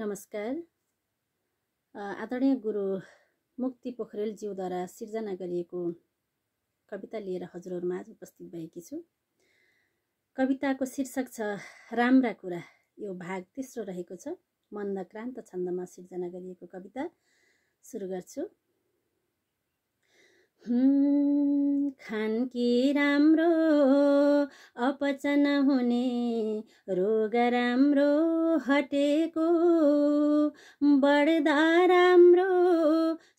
नमस्कार। आदरणीय गुरु मुक्ति पोखरेलज्यूद्वारा सिर्जना गरिएको कविता लिएर हजुरहरूमाझ उपस्थित भएकी छु। कविताको शीर्षक छ राम्रा कुरा। यो भाग तेस्रो रहेको छ। मन्दक्रान्त छन्दमा सिर्जना गरिएको कविता सुरु गर्छु। खानकी राम्रो अपचन हुने रोग राम्रो हटेको बढ्दा राम्रो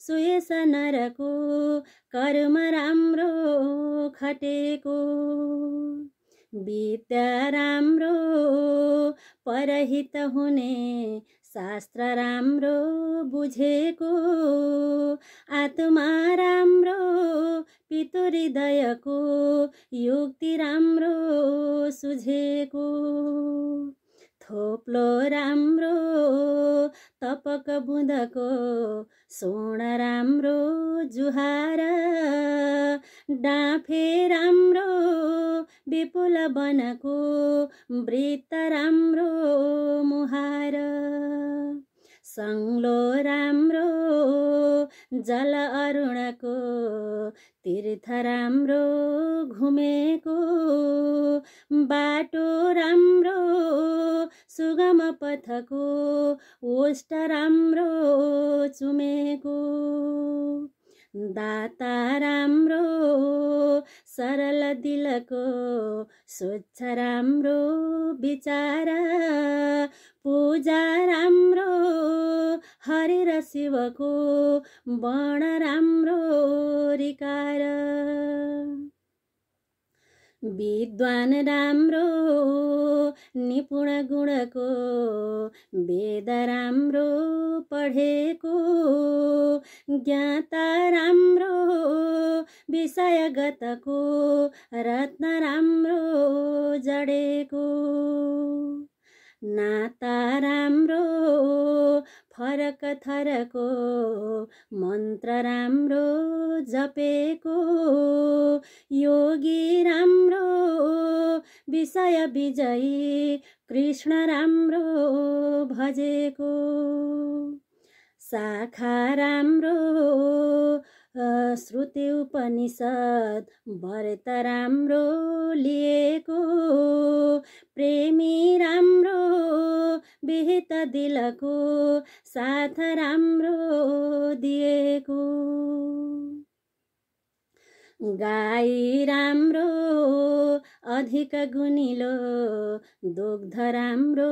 सुयस नरको कर्म राम्रो खटेको विद्या राम्रो परहित हुने शास्त्र राम्रो बुझेको आत्मा राम्रो पितृ हृदयको युक्ति राम्रो सुझेको थोप्लो राम्रो तपक बुँदको स्वर्ण राम्रो जुहार डाँफे राम्रो विपुल वनको वृत्त राम्रो मुहार सङ्लो राम्रो जल अरुणको तीर्थ राम्रो घुमेको बाटो राम्रो सुगम पथको ओष्ट राम्रो चुमेको दाता राम्रो सरल दिलको स्वच्छ राम्रो विचार पूजा राम्रो हरि र शिवको वर्ण राम्रो रिकार विद्वान राम्रो निपुण गुणको वेद राम्रो पढेको ज्ञाता राम्रो विषयगतको रत्न राम्रो जडेको नाता राम्रो फरक थरको मन्त्र राम्रो जपेको योगी राम्रो विषय विजयी कृष्ण राम्रो भजेको शाखा राम्रो श्रुति उपनिषद व्रत राम्रो लिएको प्रेमी राम्रो विहित दिलको साथ राम्रो दिएको गाई राम्रो अधिक गुनिलो दुग्ध राम्रो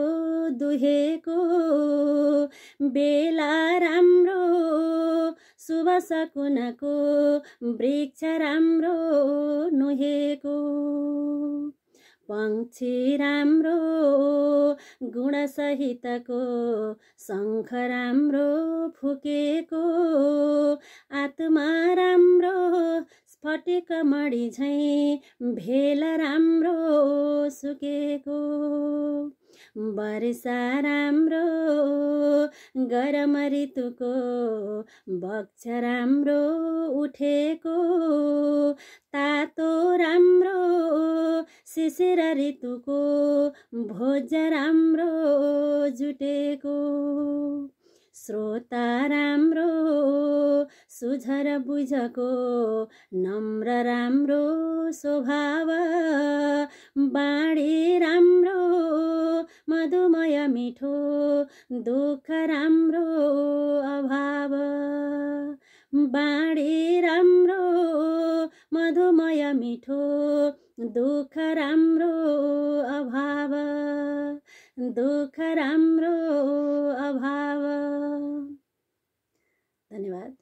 दुहेको बेला राम्रो शुभ सकुनको वृक्ष राम्रो नुहेको पंक्षी राम्रो गुण सहितको शङ्ख राम्रो फुकेको आत्मा राम्रो स्फटिक मणि झैं भेल राम्रो सुकेको वर्षा राम्रो गरम ऋतुको वक्ष राम्रो उठेको तातो राम्रो शिशिर ऋतुको भोज राम्रो जुटेको श्रोता राम्रो सुझर बुझको नम्र राम्रो स्वभाव बाणी राम्रो मधुमय मिठो दुःख राम्रो अभाव बाणी राम्रो मधुमय मिठो दुःख राम्रो अभाव दुःख राम्रो अभाव। धन्यवाद।